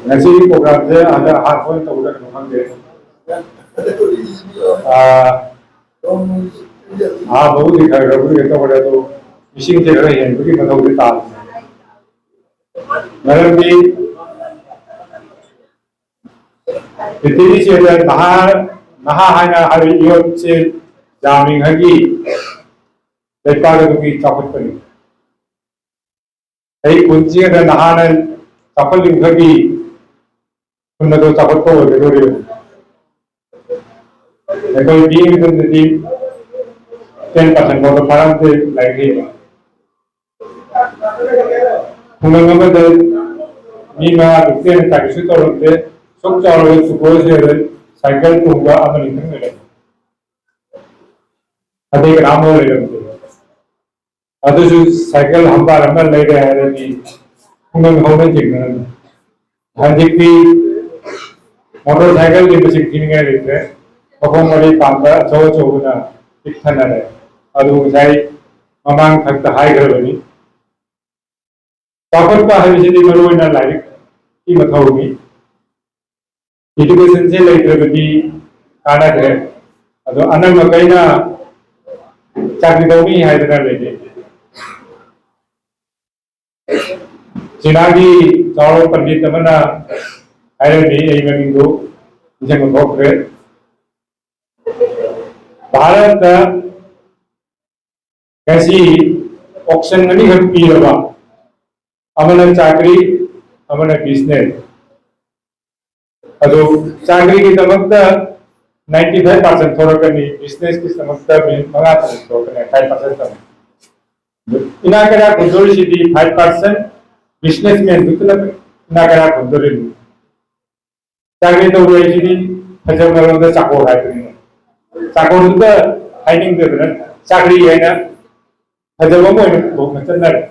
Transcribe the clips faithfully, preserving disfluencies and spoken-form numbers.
ꯉꯁꯤꯒꯤ ꯄ꯭ꯔꯣꯒ꯭ꯔꯥꯝꯁꯦ ꯑꯗ ꯑꯍꯥꯟꯕ ꯑꯣꯏꯅ ꯇꯧꯕꯗ ꯀꯩꯅꯣ ꯈꯪꯗꯦ꯫ ꯑꯥ, ꯑꯍꯥꯟꯕꯕꯨꯗꯤ ꯈꯔ ꯈꯔꯕꯨꯗꯤ ꯀꯩꯅꯣ ꯇꯧꯈ꯭ꯔꯦ, ꯑꯗꯣ ꯃꯤꯁꯤꯡꯁꯦ ꯈꯔ ꯍꯦꯟꯕꯒꯤ ꯃꯊꯧꯗꯤ ꯇꯥꯕꯅꯤ꯫ ꯃꯔꯝꯗꯤ ꯄ꯭ꯔꯤꯊꯤꯕꯤꯁꯤꯗ ꯅꯍꯥ, ꯅꯍꯥ ꯍꯥꯏꯅ ꯍꯥꯏꯔꯤꯕ ꯌꯣꯠꯁꯦ ꯌꯥꯝꯃꯤꯉꯩꯒꯤ ꯂꯩꯄꯥꯛ ꯑꯗꯨꯒꯤ ꯆꯥꯎꯈꯠꯄꯅꯤ꯫ ꯑꯩ ꯄꯨꯟꯁꯤꯗ ꯅꯍꯥꯅ ꯆꯥꯎꯈꯠꯂꯤꯕꯒꯤ ꯈꯨꯟ ꯑꯗꯨ ꯆꯥꯎꯈꯠꯄ ꯑꯣꯏꯒꯗꯧꯔꯤꯕꯅꯤ꯫ ꯑꯩꯈꯣꯏ ꯄꯤꯛꯏꯉꯩꯗꯗꯤ ten percent ꯐꯥꯎꯗ ꯐꯥꯔꯝꯗꯦ ꯂꯥꯏꯔꯤꯛ ꯍꯩꯕ꯫ ꯈꯨꯡꯒꯪ ꯑꯃꯗ ꯃꯤ ꯃꯉꯥ ꯇꯔꯨꯛꯇꯩ ꯍꯦꯟꯅ ꯄ꯭ꯔꯥꯏꯚꯦꯠꯁꯨ ꯇꯧꯔꯝꯗꯦ꯫ ꯁꯨꯛ ꯆꯥꯎꯔꯕ ꯁꯨꯀꯣꯏ ꯁꯦꯜꯗ ꯁꯥꯏꯀꯜ ꯇꯣꯡꯕ ꯑꯃꯅꯤ ꯈꯪꯗꯦ꯫ ꯑꯇꯩ ꯀꯅꯥꯝ ꯂꯩꯔꯝꯗꯦ꯫ ꯑꯗꯨꯁꯨ ꯁꯥꯏꯀꯜ ꯍꯝꯕꯥꯔ ꯑꯃ ꯂꯩꯔꯦ ꯍꯥꯏꯔꯗꯤ ꯈꯨꯡꯒꯪ ꯍꯧꯅ ꯆꯤꯡꯅꯔꯝꯃꯤ꯫ ꯍꯧꯖꯤꯛꯇꯤ ꯃꯣꯇꯣꯔ ꯁꯥꯏꯀꯜꯒꯤ ꯃꯁꯤꯡ ꯊꯤꯅꯤꯡꯉꯥꯏ ꯂꯩꯇ꯭ꯔꯦ꯫ ꯃꯈꯣꯡ ꯃꯔꯤ ꯄꯥꯟꯕ ꯑꯆꯧ ꯑꯆꯧꯕꯅ ꯄꯤꯛ ꯊꯟꯅꯔꯦ꯫ ꯑꯗꯨ ꯉꯁꯥꯏ ꯃꯃꯥꯡ ꯈꯛꯇ ꯍꯥꯏꯈ꯭ꯔꯕꯅꯤ꯫ ꯆꯥꯎꯈꯠꯄ ꯍꯥꯏꯕꯁꯤꯗꯤ ꯃꯔꯨꯑꯣꯏꯅ ꯂꯥꯏꯔꯤꯛꯀꯤ ꯃꯊꯧꯅꯤ꯫ ꯏꯗꯨꯀꯦꯁꯟꯁꯦ ꯂꯩꯇ꯭ꯔꯕꯗꯤ ꯀꯥꯟꯅꯗ꯭ꯔꯦ꯫ ꯑꯗꯣ ꯑꯅꯝꯕ ꯃꯈꯩꯅ ꯆꯥꯛ ꯇꯧꯅꯤ ꯍꯥꯏꯗꯅ ꯂꯩꯔꯦ꯫ ꯆꯤꯅꯥꯒꯤ ꯆꯥꯎꯔꯕ ꯄꯟꯗꯤꯠ ꯑꯃꯅ ꯍꯥꯏꯔꯝꯃꯤ, ꯑꯩ ꯃꯃꯤꯡꯗꯨ ꯅꯤꯡꯁꯤꯡꯕ ꯊꯣꯛꯇ꯭ꯔꯦ꯫ ꯚꯥꯔꯠꯇ ꯉꯁꯤ ꯑꯣꯞꯁꯟ ꯑꯅꯤꯈꯛ ꯄꯤꯔꯕ, ꯑꯃꯅ ꯆꯥꯀ꯭ꯔꯤ, ꯑꯃꯅ ꯕꯤꯖꯤꯅꯦꯁ꯫ ꯑꯗꯨ ꯆꯥꯀ꯭ꯔꯤꯒꯤꯗꯃꯛꯇ ninety five percent ꯊꯣꯔꯛꯀꯅꯤ, ꯕꯤꯖꯤꯅꯦꯁꯀꯤꯗꯃꯛꯇ ꯃꯤꯅꯤꯠ ꯃꯉꯥ ꯇꯔꯨꯛ ꯊꯣꯔꯛꯀꯅꯤ, five percent ꯇꯧ꯫ ꯏꯅꯥꯛ ꯀꯩꯔꯥꯛ ꯈꯨꯟꯗꯣꯔꯤꯁꯤꯗꯤ five percent ꯕꯤꯖꯤꯅꯦꯁꯃꯦꯟꯗꯨ ꯄꯨꯂꯞ ꯏꯅꯥꯛ ꯀꯩꯔꯥꯛ ꯈꯨꯟꯗꯣꯔꯤꯕꯅꯤ꯫ ꯆꯥꯀ꯭ꯔꯤ ꯇꯧꯕ ꯍꯥꯏꯁꯤꯗꯤ ꯐꯖꯕ ꯃꯔꯣꯟꯗ ꯆꯥꯀꯣꯔ ꯍꯥꯏꯕꯅꯤꯅ, ꯆꯥꯀꯣꯔꯗꯨꯗ ꯍꯥꯏꯅꯤꯡꯗꯗꯅ ꯆꯥꯀ꯭ꯔꯤ ꯍꯥꯏꯅ ꯐꯖꯕ ꯑꯃ ꯑꯣꯏꯅ ꯄꯨꯊꯣꯛꯅ ꯆꯠꯅꯔꯦ꯫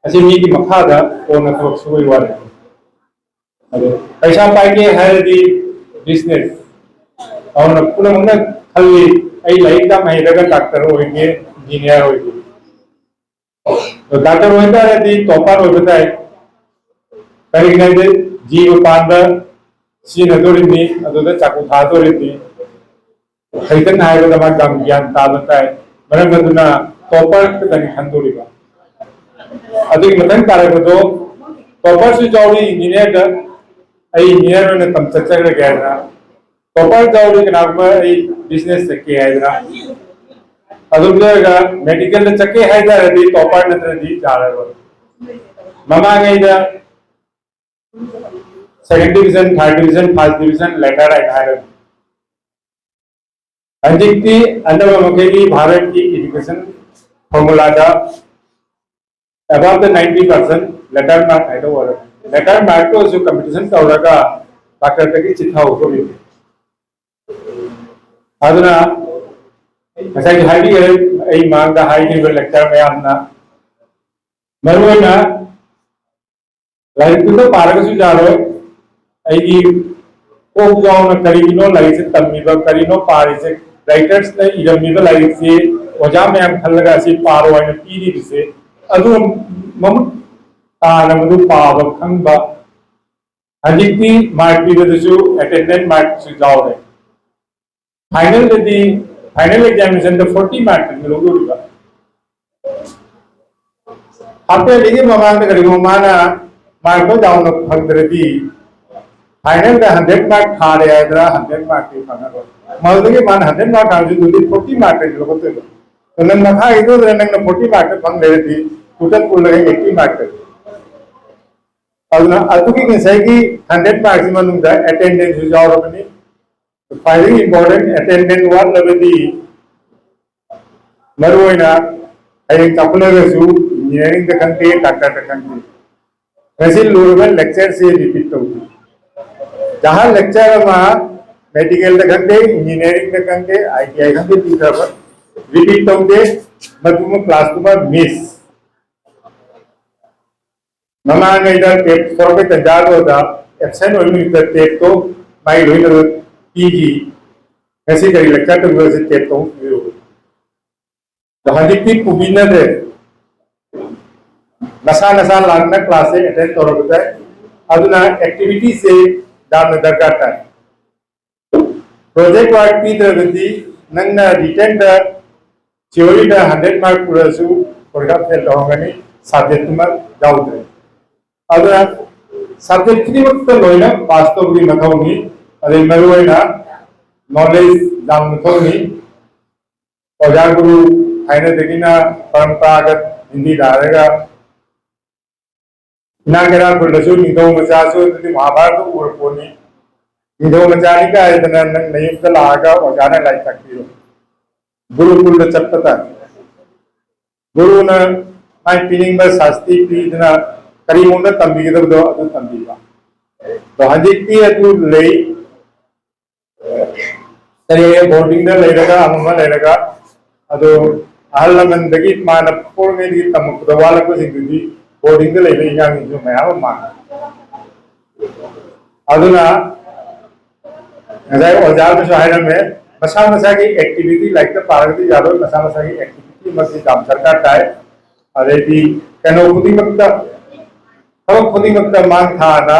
ꯑꯁꯤ ꯃꯤꯒꯤ ꯃꯈꯥꯗ ꯄꯣꯟꯅ ꯊꯕꯛ ꯁꯨꯕꯒꯤ ꯋꯥꯅꯤ꯫ ꯑꯗꯣ ꯄꯩꯁꯥ ꯄꯥꯏꯒꯦ ꯍꯥꯏꯔꯗꯤ ꯕꯤꯖꯤꯅꯦꯁ꯫ ꯑꯗꯨꯅ ꯄꯨꯝꯅꯃꯛꯅ ꯈꯜꯂꯤ, "ꯑꯩ ꯂꯥꯏꯔꯤꯛ ꯇꯝ ꯍꯩꯔꯒ ꯗꯥꯛꯇꯔ ꯑꯣꯏꯒꯦ, ꯏꯟꯖꯤꯅꯤꯌꯥꯔ ꯑꯣꯏꯒꯦ"꯫ ꯑꯗꯣ ꯗꯥꯛꯇꯔ ꯑꯣꯏ ꯇꯥꯔꯗꯤ ꯇꯣꯄꯔ ꯑꯣꯏꯕ ꯇꯥꯏ꯫ ꯀꯔꯤꯒꯤꯅꯣ ꯍꯥꯏꯗꯤ ꯖꯤꯕ ꯄꯥꯟꯕ ꯁꯤꯖꯤꯟꯅꯗꯣꯔꯤꯕꯅꯤ, ꯑꯗꯨꯗ ꯆꯥꯛꯀꯨ ꯊꯥꯗꯣꯔꯤꯕꯅꯤ꯫ ꯍꯩꯇꯪ ꯍꯥꯏꯕꯗ ꯃꯥ ꯌꯥꯝ ꯒ꯭ꯌꯥꯟ ꯇꯥꯕ ꯇꯥꯏ꯫ ꯃꯔꯝ ꯑꯗꯨꯅ ꯇꯣꯞꯄꯔ ꯈꯛꯇꯅꯤ ꯈꯟꯗꯣꯔꯤꯕ꯫ ꯑꯗꯨꯒꯤ ꯃꯊꯪ ꯇꯥꯔꯛꯄꯗꯣ ꯇꯣꯞꯄꯔꯁꯨ ꯌꯥꯎꯔꯤ ꯏꯟꯖꯤꯅꯤꯌꯥꯔꯗ, ꯑꯩ ꯏꯟꯖꯤꯅꯤꯌꯥꯔ ꯑꯣꯏꯅ ꯇꯝ ꯆꯠꯆꯈ꯭ꯔꯒꯦ ꯍꯥꯏꯗꯅ꯫ ꯇꯣꯞꯄꯔ ꯌꯥꯎꯔꯤ ꯀꯅꯥꯒꯨꯝꯕ ꯑꯩ ꯕꯤꯖꯤꯅꯦꯁ ꯆꯠꯀꯦ ꯍꯥꯏꯗꯅ꯫ ꯑꯗꯨꯝ ꯂꯣꯏꯔꯒ ꯃꯦꯗꯤꯀꯦꯜꯗ ꯆꯠꯀꯦ ꯍꯥꯏꯇꯥꯔꯗꯤ ꯇꯣꯞꯄꯔ ꯅꯠꯇ꯭ꯔꯗꯤ ꯌꯥꯔꯔꯣꯏ꯫ ꯃꯃꯥꯡꯉꯩꯗ second division, third division, first division, letter ꯍꯥꯏꯅ ꯍꯥꯏꯔꯝꯃꯤ꯫ ꯍꯧꯖꯤꯛꯇꯤ ꯑꯅꯝꯕ ꯃꯈꯩꯒꯤ ꯚꯥꯔꯠꯀꯤ ꯏꯗꯨꯀꯦꯁꯟ ꯐꯣꯔꯃꯨꯂꯥꯗ about the ninety percent letter mark ꯍꯥꯏꯗꯣ ꯑꯣꯏꯔꯦ꯫ ꯂꯦꯇꯔ ꯃꯥꯔꯛꯇ ꯑꯣꯏꯔꯁꯨ ꯀꯝꯄꯤꯇꯤꯁꯟ ꯇꯧꯔꯒ ꯗꯥꯛꯇꯔꯗꯒꯤ ꯆꯤꯊꯍꯧꯗꯣꯔꯤꯕꯅꯤ꯫ ꯑꯗꯨꯅ ꯉꯁꯥꯏꯒꯤ ꯍꯥꯏꯕꯤꯈ꯭ꯔꯦ, ꯑꯩ ꯃꯥꯡꯗ ꯍꯥꯏꯈꯤꯕ ꯂꯦꯛꯆꯔ ꯃꯌꯥꯝꯅ ꯃꯔꯨꯑꯣꯏꯅ ꯂꯥꯏꯔꯤꯛꯇꯨꯗ ꯄꯥꯔꯒꯁꯨ ꯌꯥꯔꯣꯏ꯫ ꯑꯩꯒꯤ ꯀꯣꯛ ꯌꯥꯎꯅ ꯀꯔꯤꯒꯤꯅꯣ ꯂꯥꯏꯔꯤꯛꯁꯦ ꯇꯝꯃꯤꯕ, ꯀꯔꯤꯅꯣ ꯄꯥꯔꯤꯁꯦ, ꯔꯥꯏꯇꯔꯁꯅ ꯏꯔꯝꯃꯤꯕ ꯂꯥꯏꯔꯤꯛꯁꯤ ꯑꯣꯖꯥ ꯃꯌꯥꯝ ꯈꯜꯂꯒ ꯑꯁꯤ ꯄꯥꯔꯣ ꯍꯥꯏꯅ ꯄꯤꯔꯤꯕꯁꯦ, ꯑꯗꯨ ꯃꯃꯨꯠ ꯇꯥꯅ ꯃꯗꯨ ꯄꯥꯕ ꯈꯪꯕ꯫ ꯍꯧꯖꯤꯛꯇꯤ ꯃꯥꯔꯛ ꯄꯤꯕꯗꯁꯨ ꯑꯦꯇꯦꯟꯗꯦꯟꯁ ꯃꯥꯔꯛꯁꯨ ꯌꯥꯎꯔꯦ꯫ ꯐꯥꯏꯅꯦꯜꯗꯗꯤ, ꯐꯥꯏꯅꯦꯜ ꯑꯦꯛꯖꯥꯃꯤꯅꯦꯁꯟꯗ ꯐꯣꯔꯇꯤ ꯃꯥꯔꯛꯇꯅꯤ ꯂꯧꯗꯣꯔꯤꯕ꯫ ꯍꯥꯞꯄꯦꯜꯂꯤꯒꯤ ꯃꯃꯥꯡꯗ ꯀꯔꯤꯒꯨꯝꯕ ꯃꯥꯅ ꯃꯥꯔꯛꯇꯣ ꯌꯥꯝꯅ ꯐꯪꯗ꯭ꯔꯗꯤ, ꯐꯥꯏꯅꯦꯜꯗ ꯍꯟꯗ꯭ꯔꯦꯠ ꯃꯥꯔꯛ ꯊꯥꯔꯦ ꯍꯥꯏꯗꯅ ꯍꯟꯗ꯭ꯔꯦꯠ ꯃꯥꯔꯛꯇꯤ ꯐꯪꯉꯔꯣꯏ꯫ ꯃꯗꯨꯗꯒꯤ ꯃꯥꯅ ꯍꯟꯗ꯭ꯔꯦꯠ ꯃꯥꯔꯛ ꯊꯥꯔꯁꯨ ꯑꯗꯨꯗꯤ ꯐꯣꯔꯇꯤ ꯃꯥꯔꯛꯇꯅꯤ ꯂꯧꯈꯠꯇꯣꯏꯕ꯫ ꯑꯗꯣ ꯅꯪ ꯃꯈꯥꯒꯤꯗꯨꯗ ꯅꯪꯅ ꯐꯣꯔꯇꯤ ꯃꯥꯔꯛꯇ ꯐꯪ ꯂꯩꯔꯗꯤ ꯇꯣꯇꯦꯜ ꯄꯨꯜꯂꯒ ꯑꯩꯠꯇꯤ ꯃꯥꯔꯛꯇꯅꯤ꯫ ꯑꯗꯨꯅ ꯑꯗꯨꯒꯤ ꯉꯁꯥꯏꯒꯤ ꯍꯟꯗ꯭ꯔꯦꯠ ꯃꯥꯔꯛꯁꯤ ꯃꯅꯨꯡꯗ ꯑꯦꯇꯦꯟꯗꯦꯟꯁꯁꯨ ꯌꯥꯎꯔꯕꯅꯤ꯫ ꯈ꯭ꯋꯥꯏꯗꯒꯤ ꯏꯝꯄꯣꯔꯇꯦꯟ ꯑꯦꯇꯦꯟꯗꯦꯟ ꯋꯥꯠꯂꯕꯗꯤ ꯃꯔꯨꯑꯣꯏꯅ ꯍꯌꯦꯡ ꯆꯥꯎꯈꯠꯂꯒꯁꯨ ꯏꯟꯖꯤꯅꯤꯌꯥꯔꯤꯡꯗ ꯈꯪꯗꯦ, ꯗꯥꯛꯇꯔꯗ ꯈꯪꯗꯦ꯫ ꯉꯁꯤ ꯂꯣꯏꯔꯕ ꯂꯦꯛꯆꯔꯁꯤ ꯔꯤꯄꯤꯠ ꯇꯧꯗꯦ꯫ ꯖꯍꯥꯟ ꯂꯦꯛꯆꯔ ꯑꯃ ꯃꯦꯗꯤꯀꯦꯜꯗ ꯈꯪꯗꯦ, ꯏꯟꯖꯤꯅꯤꯌꯥꯔꯤꯡꯗ ꯈꯪꯗꯦ, ꯑꯥꯏ ꯇꯤ ꯑꯥꯏ ꯈꯪꯗꯦ, ꯄꯤꯈ꯭ꯔꯕ ꯔꯤꯄꯤꯠ ꯇꯧꯗꯦ꯫ ꯃꯗꯨꯃ ꯀ꯭ꯂꯥꯁꯇꯨꯃ ꯃꯤꯁ꯫ ꯃꯃꯥꯡꯉꯩꯗ ꯇꯦꯞ ꯊꯣꯔꯛꯄꯩ ꯇꯟꯖꯥꯗꯨꯗ ꯑꯦꯕꯁꯦꯟ ꯑꯣꯏꯕ ꯅꯨꯃꯤꯠꯇ ꯇꯦꯞꯇꯣ ꯃꯥꯏ ꯂꯣꯏꯅꯃꯛ ꯄꯤꯈꯤ꯫ ꯉꯁꯤ ꯀꯔꯤ ꯂꯦꯛꯆꯔ ꯇꯧꯕꯤꯔꯁꯤ ꯇꯦꯞꯇꯣ ꯑꯃꯨꯛ ꯄꯤꯕꯤꯔꯨ꯫ ꯑꯗꯣ ꯍꯧꯖꯤꯛꯇꯤ ꯄꯨꯕꯤꯅꯗ꯭ꯔꯦ꯫ ꯅꯁꯥ ꯅꯁꯥ ꯂꯥꯛꯅ ꯀ꯭ꯂꯥꯁꯁꯦ ꯑꯦꯇꯦꯟ ꯇꯧꯔꯕꯗ ꯑꯗꯨꯅ ꯑꯦꯛꯇꯤꯚꯤꯇꯤꯁꯦ ꯌꯥꯝꯅ ꯗꯔꯀꯥꯔ ꯇꯥꯏ꯫ ꯄ꯭ꯔꯣꯖꯦꯛ ꯋꯥꯔꯛ ꯄꯤꯗ꯭ꯔꯒꯗꯤ ꯅꯪꯅ ꯔꯤꯇꯟꯗ ꯊꯤꯑꯣꯔꯤꯗ ꯍꯟꯗ꯭ꯔꯦꯠ ꯃꯥꯔꯛ ꯄꯨꯔꯛꯑꯁꯨ ꯄꯔꯤꯈꯥ ꯐꯦꯜ ꯇꯧꯔꯝꯒꯅꯤ, ꯁꯕꯖꯦꯛꯇꯨꯃ ꯌꯥꯎꯗ꯭ꯔꯦ꯫ ꯑꯗꯨꯅ ꯁꯕꯖꯦꯛ ꯈꯨꯗꯤꯡꯃꯛꯇ ꯂꯣꯏꯅ ꯄꯥꯁ ꯇꯧꯕꯒꯤ ꯃꯊꯧꯅꯤ꯫ ꯑꯗꯩ ꯃꯔꯨꯑꯣꯏꯅ ꯅꯣꯂꯦꯖ ꯌꯥꯝ ꯃꯊꯧꯅꯤ꯫ ꯑꯣꯖꯥ ꯒꯨꯔꯨ ꯊꯥꯏꯅꯗꯒꯤꯅ ꯄꯔꯝꯄꯔꯥꯒꯠ ꯍꯤꯟꯗꯤꯗ ꯍꯥꯏꯔꯒ ꯏꯅꯥꯛ ꯀꯩꯔꯥꯛ ꯈꯨꯜꯗꯁꯨ ꯅꯤꯡꯊꯧ ꯃꯆꯥꯁꯨ ꯑꯗꯨꯗꯤ ꯃꯍꯥꯚꯥꯔꯠꯇ ꯎꯔ ꯄꯣꯠꯅꯤ꯫ ꯅꯤꯡꯊꯧ ꯃꯆꯥꯅꯤ ꯀꯥꯏꯗꯅ ꯅꯪ ꯅꯌꯨꯝꯗ ꯂꯥꯛꯑꯒ ꯑꯣꯖꯥꯅ ꯂꯥꯏꯔꯤꯛ ꯇꯥꯛꯄꯤꯔꯣ꯫ ꯒꯨꯔꯨꯀꯨꯜꯗ ꯆꯠꯄ ꯇꯥꯏ꯫ ꯒꯨꯔꯨꯅ ꯃꯥꯏ ꯄꯤꯅꯤꯡꯕ ꯁꯥꯁꯇꯤ ꯄꯤꯗꯨꯅ ꯀꯔꯤ ꯃꯑꯣꯡꯗ ꯇꯝꯕꯤꯒꯗꯕꯗꯣ ꯑꯗꯨ ꯇꯝꯕꯤꯕ꯫ ꯑꯗꯣ ꯍꯧꯖꯤꯛꯇꯤ ꯑꯗꯨ ꯂꯩ, ꯀꯔꯤ ꯕꯣꯔꯗꯤꯡꯗ ꯂꯩꯔꯒ ꯑꯃ ꯑꯃ ꯂꯩꯔꯒ ꯑꯗꯣ ꯑꯍꯜ ꯂꯃꯟꯗꯒꯤ ꯃꯥꯅ ꯄꯣꯛꯂꯤꯉꯩꯗꯒꯤ ꯇꯝꯃꯛꯄꯗ ꯋꯥꯠꯂꯛꯄꯁꯤꯡꯗꯨꯗꯤ ꯕꯣꯔꯗꯤꯡꯗ ꯂꯩꯕ ꯑꯉꯥꯡꯁꯤꯡꯁꯨ ꯃꯌꯥꯝ ꯑꯃ ꯃꯥꯡꯉꯤ꯫ ꯑꯗꯨꯅ ꯉꯁꯥꯏ ꯑꯣꯖꯥ ꯑꯃꯁꯨ ꯍꯥꯏꯔꯝꯃꯦ, ꯃꯁꯥ ꯃꯁꯥꯒꯤ ꯑꯦꯛꯇꯤꯚꯤꯇꯤ, ꯂꯥꯏꯔꯤꯛꯇ ꯄꯥꯔꯒꯗꯤ ꯌꯥꯔꯣꯏ, ꯃꯁꯥ ꯃꯁꯥꯒꯤ ꯑꯦꯛꯇꯤꯚꯤꯇꯤ ꯑꯃꯁꯨ ꯌꯥꯝ ꯗꯔꯀꯥꯔ ꯇꯥꯏ꯫ ꯑꯗꯩꯗꯤ ꯀꯩꯅꯣ ꯈꯨꯗꯤꯡꯃꯛꯇ, ꯊꯕꯛ ꯈꯨꯗꯤꯡꯃꯛꯇ ꯃꯥꯡ ꯊꯥꯅ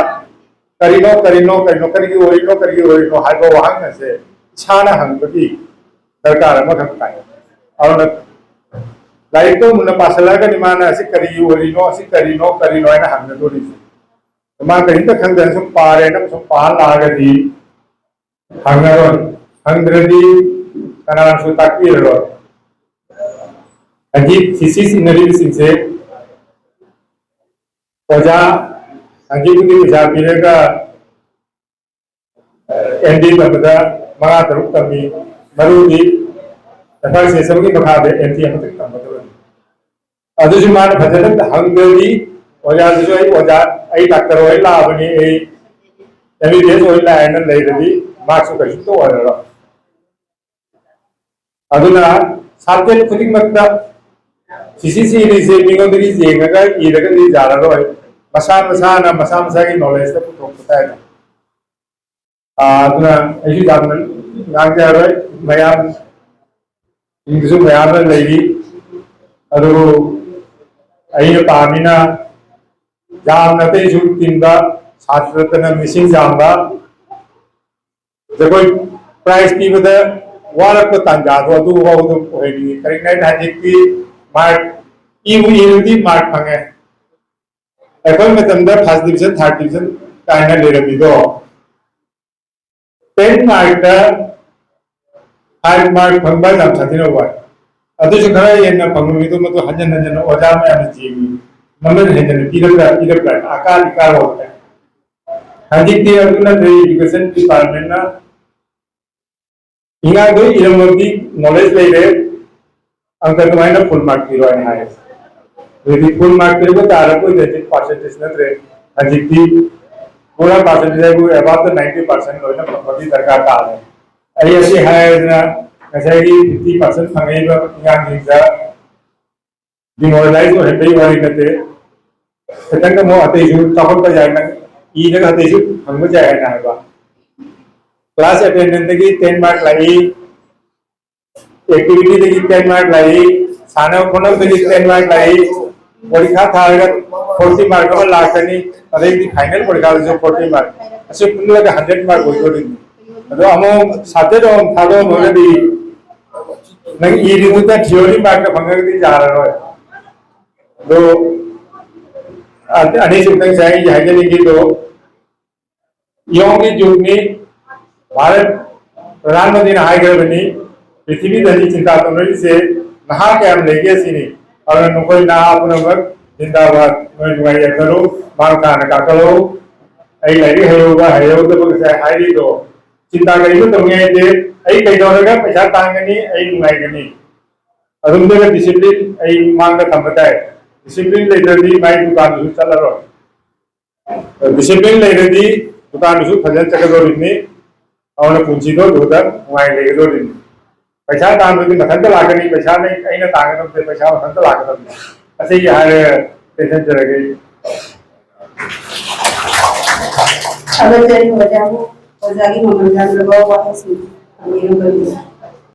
ꯀꯔꯤꯅꯣ, ꯀꯔꯤꯅꯣ, ꯀꯔꯤꯅꯣ, ꯀꯔꯤꯒꯤ ꯑꯣꯏꯔꯤꯅꯣ, ꯀꯔꯤꯒꯤ ꯑꯣꯏꯔꯤꯅꯣ ꯍꯥꯏꯕ ꯋꯥꯍꯪ ꯑꯁꯦ ꯏꯁꯥꯅ ꯍꯪꯕꯒꯤ ꯗꯔꯀꯥꯔ ꯑꯃꯈꯛ ꯇꯥꯏ꯫ ꯑꯗꯨꯅ ꯂꯥꯏꯔꯤꯛꯇꯣ ꯃꯨꯟꯅ ꯄꯥꯁꯤꯜꯂꯛꯑꯒꯗꯤ ꯃꯥꯅ ꯑꯁꯤ ꯀꯔꯤꯒꯤ ꯑꯣꯏꯔꯤꯅꯣ, ꯑꯁꯤ ꯀꯔꯤꯅꯣ, ꯀꯔꯤꯅꯣ ꯍꯥꯏꯅ ꯍꯪꯒꯗꯣꯔꯤꯁꯦ꯫ ꯃꯥ ꯀꯔꯤꯝꯇ ꯈꯪꯗꯅ ꯁꯨꯝ ꯄꯥꯔꯦꯅ ꯁꯨꯝ ꯄꯥꯍꯜꯂꯛꯑꯒꯗꯤ ꯍꯪꯉꯔꯣꯏ, ꯍꯪꯗ꯭ꯔꯗꯤ ꯀꯅꯥꯅꯁꯨ ꯇꯥꯛꯄꯤꯔꯔꯣꯏ꯫ ꯍꯧꯖꯤꯛ ꯊꯤꯁꯤꯁ ꯏꯟꯅꯔꯤꯕꯁꯤꯡꯁꯦ ꯑꯣꯖꯥ, ꯍꯧꯖꯤꯛꯄꯨꯗꯤ ꯄꯩꯁꯥ ꯄꯤꯔꯒ ꯑꯦꯝ ꯗꯤ ꯇꯝꯕꯗ ꯃꯉꯥ ꯇꯔꯨꯛ ꯇꯝꯃꯤ, ꯃꯔꯨꯗꯤ ꯑꯦꯐ ꯑꯥꯏ ꯁꯤ ꯑꯦꯁ ꯑꯦꯝꯒꯤ ꯃꯈꯥꯗ ꯑꯦꯝ ꯗꯤ ꯑꯃꯈꯛ ꯇꯝꯒꯗꯕꯅꯤ꯫ ꯑꯗꯨꯁꯨ ꯃꯥꯅ ꯐꯖꯅ ꯍꯪꯗ꯭ꯔꯗꯤ ꯑꯣꯖꯥꯗꯨꯁꯨ ꯑꯩ ꯑꯣꯖꯥ, ꯑꯩ ꯗꯥꯛꯇꯔ ꯑꯣꯏ ꯂꯥꯛꯑꯕꯅꯤ, ꯑꯩ ꯑꯦꯝ ꯕꯤ ꯕꯤ ꯑꯦꯁ ꯑꯣꯏ ꯂꯥꯛꯑꯦꯅ ꯂꯩꯔꯗꯤ ꯃꯥꯔꯛꯁꯨ ꯀꯩꯁꯨꯝꯇ ꯑꯣꯏꯔꯔꯣꯏ꯫ ꯑꯗꯨꯅ ꯁꯕꯖꯦꯛ ꯈꯨꯗꯤꯡꯃꯛꯇ ꯁꯤꯁꯤ ꯁꯤꯔꯤꯁꯦ ꯃꯤꯉꯣꯟꯗꯒꯤ ꯌꯦꯡꯉꯒ ꯏꯔꯒꯗꯤ ꯌꯥꯔꯔꯣꯏ, ꯃꯁꯥ ꯃꯁꯥꯅ ꯃꯁꯥ ꯃꯁꯥꯒꯤ ꯅꯣꯂꯦꯖꯇ ꯄꯨꯊꯣꯛꯄ ꯇꯥꯏ꯫ ꯑꯥ, ꯑꯗꯨꯅ ꯑꯩꯁꯨ ꯌꯥꯝꯅ ꯉꯥꯡꯖꯔꯔꯣꯏ, ꯃꯌꯥꯝ ꯁꯤꯡꯗꯨꯁꯨ ꯃꯌꯥꯝ ꯑꯃ ꯂꯩꯔꯤ꯫ ꯑꯗꯨꯕꯨ ꯑꯩꯅ ꯄꯥꯝꯃꯤꯅ ꯌꯥꯝꯅ ꯑꯇꯩꯁꯨ ꯇꯤꯟꯕ, ꯁꯥꯇ꯭ꯔꯇꯅ ꯃꯤꯁꯤꯡ ꯌꯥꯝꯕ, ꯖꯒꯣꯏ ꯄ꯭ꯔꯥꯏꯖ ꯄꯤꯕꯗ ꯋꯥꯔꯛꯄ ꯇꯥꯟꯖꯥꯗꯣ ꯑꯗꯨ ꯐꯥꯎꯕꯗ ꯑꯣꯏꯍꯟꯅꯤꯡꯉꯤ꯫ ꯀꯔꯤꯒꯤꯅꯣ ꯍꯥꯏꯗ ꯍꯧꯖꯤꯛꯇꯤ ꯃꯥꯔꯛ ꯏꯕꯨ ꯏꯔꯗꯤ ꯃꯥꯔꯛ ꯐꯪꯉꯦ꯫ ꯑꯩꯈꯣꯏ ꯃꯇꯝꯗ ꯐꯥꯔꯁ ꯗꯤꯕꯤꯖꯟ, ꯊꯥꯔꯠ ꯗꯤꯕꯤꯖꯟ ꯀꯥꯏꯅ ꯂꯩꯔꯝꯃꯤꯗꯣ, ꯇꯦꯟ ꯃꯥꯔꯛꯇ ꯐꯥꯏꯚ ꯃꯥꯔꯛ ꯐꯪꯕ ꯌꯥꯝ ꯁꯥꯊꯤꯅ ꯋꯥꯏ꯫ ꯑꯗꯨꯁꯨ ꯈꯔ ꯍꯦꯟꯅ ꯐꯪꯕ ꯃꯤꯗꯣ ꯃꯗꯨ ꯍꯟꯖꯟ ꯍꯟꯖꯟꯅ ꯑꯣꯖꯥ ꯃꯌꯥꯝꯅ ꯆꯦꯡꯉꯤ, ꯃꯃꯜ ꯍꯦꯟꯖꯟꯅ ꯄꯤꯔꯛꯄ꯭ꯔꯥ ꯄꯤꯔꯛꯄ꯭ꯔꯥ ꯑꯀꯥꯗꯤ ꯀꯥꯔꯣꯏ꯫ ꯍꯧꯖꯤꯛꯇꯤ ꯑꯗꯨ ꯅꯠꯇ꯭ꯔꯦ, ꯏꯗꯨꯀꯦꯁꯟ ꯗꯤꯄꯥꯔꯠꯃꯦꯟꯅ ꯏꯉꯥꯡꯗꯣ ꯏꯔꯝꯕꯗꯤ ꯅꯣꯂꯦꯖ ꯂꯩꯔꯦ, ꯑꯪꯀ ꯑꯗꯨꯃꯥꯏꯅ ꯐꯨꯜ ꯃꯥꯔꯛ ꯄꯤꯔꯣ ꯍꯥꯏꯅ ꯍꯥꯏ꯫ ꯑꯗꯨꯗꯤ ꯐꯨꯜ ꯃꯥꯔꯛ ꯄꯤꯔꯒ ꯇꯥꯔꯛꯄ ꯑꯣꯏꯗ꯭ꯔꯗꯤ ꯄꯥꯔꯁꯦꯟꯇꯦꯖ ꯅꯠꯇ꯭ꯔꯦ꯫ ꯍꯧꯖꯤꯛꯇꯤ ꯄꯨꯔꯥ ꯄꯥꯔꯁꯦꯟꯇꯦꯖ ꯍꯥꯏꯕꯨ ꯑꯦꯕꯥꯎꯠ ꯅꯥꯏꯟꯇꯤ ꯄꯥꯔꯁꯦꯟ ꯂꯣꯏꯅ ꯐꯪꯕꯒꯤ ꯗꯔꯀꯥꯔ ꯇꯥꯔꯦ꯫ ꯑꯩ ꯑꯁꯤ ꯍꯥꯏꯔꯗꯅ ꯉꯁꯥꯏꯒꯤ ꯐꯤꯐꯇꯤ ꯄꯥꯔꯁꯦꯟ ꯐꯪꯉꯛꯏꯕ ꯑꯉꯥꯡꯁꯤꯡꯗ ꯗꯤꯃꯣꯔꯦꯂꯥꯏꯖ ꯑꯣꯏꯍꯟꯕꯒꯤ ꯋꯥꯔꯤ ꯅꯠꯇꯦ꯫ ꯈꯤꯇꯪ ꯑꯃꯨꯛ ꯑꯇꯩꯁꯨ ꯆꯥꯎꯈꯠꯄ ꯌꯥꯏ, ꯅꯪ ꯏꯔꯒ ꯑꯇꯩꯁꯨ ꯐꯪꯕ ꯌꯥꯏ ꯍꯥꯏꯅ ꯍꯥꯏꯕ꯫ ꯀ꯭ꯂꯥꯁ ꯑꯦꯇꯦꯟꯗꯦꯟꯁꯇꯒꯤ ꯇꯦꯟ ꯃꯥꯔꯛ ꯂꯥꯛꯏ, ꯑꯦꯛꯇꯤꯚꯤꯇꯤꯗꯒꯤ ꯇꯦꯟ ꯃꯥꯔꯛ ꯂꯥꯛꯏ, ꯁꯥꯟꯅ ꯈꯣꯠꯅꯕꯗꯒꯤ ꯇꯦꯟ ꯃꯥꯔꯛ ꯂꯥꯛꯏ, ꯄꯔꯤꯈꯥ ꯊꯥꯔꯒ ꯐꯣꯔꯇꯤ ꯃꯥꯔꯛ ꯑꯃ ꯂꯥꯛꯀꯅꯤ, ꯑꯗꯩꯗꯤ ꯐꯥꯏꯅꯦꯜ ꯄꯔꯤꯈꯥꯗꯁꯨ ꯐꯣꯔꯇꯤ ꯃꯥꯔꯛ, ꯑꯁꯤ ꯄꯨꯜꯂꯒ ꯍꯟꯗ꯭ꯔꯦꯠ ꯃꯥꯔꯛ ꯑꯣꯏꯗꯣꯔꯤꯅꯤ꯫ ꯑꯗꯣ ꯑꯃꯨꯛ ꯁꯕꯖꯦꯛ ꯑꯃꯨꯛ ꯊꯥꯗꯣꯛꯑꯝꯃꯒꯗꯤ ꯅꯪ ꯏꯔꯤꯗꯨꯗ ꯊꯤꯑꯣꯔꯤ ꯃꯥꯔꯛꯇ ꯐꯪꯉꯒꯗꯤ ꯌꯥꯔꯔꯣꯏ꯫ ꯑꯗꯣ ꯑ-, ꯑꯅꯤꯁꯨꯕꯗ ꯉꯁꯥꯏ ꯑꯩ ꯍꯥꯏꯖꯅꯤꯡꯉꯤꯗꯣ, ꯌꯣꯡꯒꯤ ꯖꯨꯒꯅꯤ, ꯚꯥꯔꯠ ꯄ꯭ꯔꯙꯥꯟ ꯃꯟꯇ꯭ꯔꯤꯅ ꯍꯥꯏꯈ꯭ꯔꯕꯅꯤ, ꯄ꯭ꯔꯤꯊꯤꯕꯤꯗ ꯍꯧꯖꯤꯛ ꯆꯤꯟꯇꯥ ꯇꯧꯅꯔꯤꯁꯦ ꯅꯍꯥ ꯀꯌꯥꯝ ꯂꯩꯒꯦ ꯁꯤꯅꯤ꯫ ꯑꯗꯨꯅ ꯅꯈꯣꯏ ꯅꯍꯥ ꯄꯨꯝꯅꯃꯛ ꯖꯤꯟꯗꯥꯕꯥꯗ, ꯅꯣꯏ ꯅꯨꯡꯉꯥꯏ ꯌꯥꯏꯐꯔꯨ, ꯃꯥꯡ ꯊꯥꯅ ꯀꯥꯈꯠꯂꯨ꯫ ꯑꯩ ꯂꯥꯏꯔꯤꯛ ꯍꯩꯍꯧꯕ ꯍꯩꯍꯧꯗꯕ ꯉꯁꯥꯏ ꯍꯥꯏꯔꯤꯗꯣ, ꯆꯤꯟꯇꯥ ꯀꯔꯤꯁꯨ ꯇꯧꯅꯤꯡꯉꯥꯏ ꯂꯩꯇꯦ꯫ ꯑꯩ ꯀꯩꯗꯧꯔꯒ ꯄꯩꯁꯥ ꯇꯥꯟꯒꯅꯤ, ꯑꯩ ꯅꯨꯡꯉꯥꯏꯒꯅꯤ? ꯑꯗꯨꯝꯗꯒ ꯗꯤꯁꯤꯄ꯭ꯂꯤꯟ ꯑꯩ ꯃꯥꯡꯗ ꯊꯝꯕ ꯇꯥꯏ꯫ ꯗꯤꯁꯤꯄ꯭ꯂꯤꯟ ꯂꯩꯇ꯭ꯔꯗꯤ ꯃꯥꯏ ꯗꯨꯀꯥꯟꯗꯨꯁꯨ ꯆꯠꯂꯔꯣꯏ꯫ ꯗꯤꯁꯤꯄ꯭ꯂꯤꯟ ꯂꯩꯔꯗꯤ ꯗꯨꯀꯥꯟꯗꯨꯁꯨ ꯐꯖꯅ ꯆꯠꯀꯗꯧꯔꯤꯕꯅꯤ꯫ ꯑꯗꯨꯅ ꯄꯨꯟꯁꯤꯗꯣ ꯑꯗꯨꯗ ꯅꯨꯡꯉꯥꯏꯅ ꯂꯩꯒꯗꯧꯔꯤꯕꯅꯤ꯫ ꯄꯩꯁꯥ ꯇꯥꯟꯕꯗꯤ ꯃꯊꯟꯇ ꯂꯥꯛꯀꯅꯤ, ꯄꯩꯁꯥ ꯂꯩ-, ꯑꯩꯅ ꯇꯥꯟꯒꯗꯕꯁꯦ ꯄꯩꯁꯥ ꯃꯊꯟꯇ ꯂꯥꯛꯀꯗꯕꯅꯤ꯫ ꯑꯁꯤꯒꯤ ꯍꯥꯏꯔꯒ ꯇꯦꯟꯁꯟꯖꯔꯒꯦ꯫ ꯊꯥꯒꯠꯆꯔꯤ ꯑꯣꯖꯥꯕꯨ, ꯑꯣꯖꯥꯒꯤ ꯃꯃꯜ ꯌꯥꯝꯂꯕ ꯋꯥꯍꯪꯁꯤꯡ ꯊꯝꯕꯤꯔꯝꯕꯒꯤꯗꯃꯛ꯫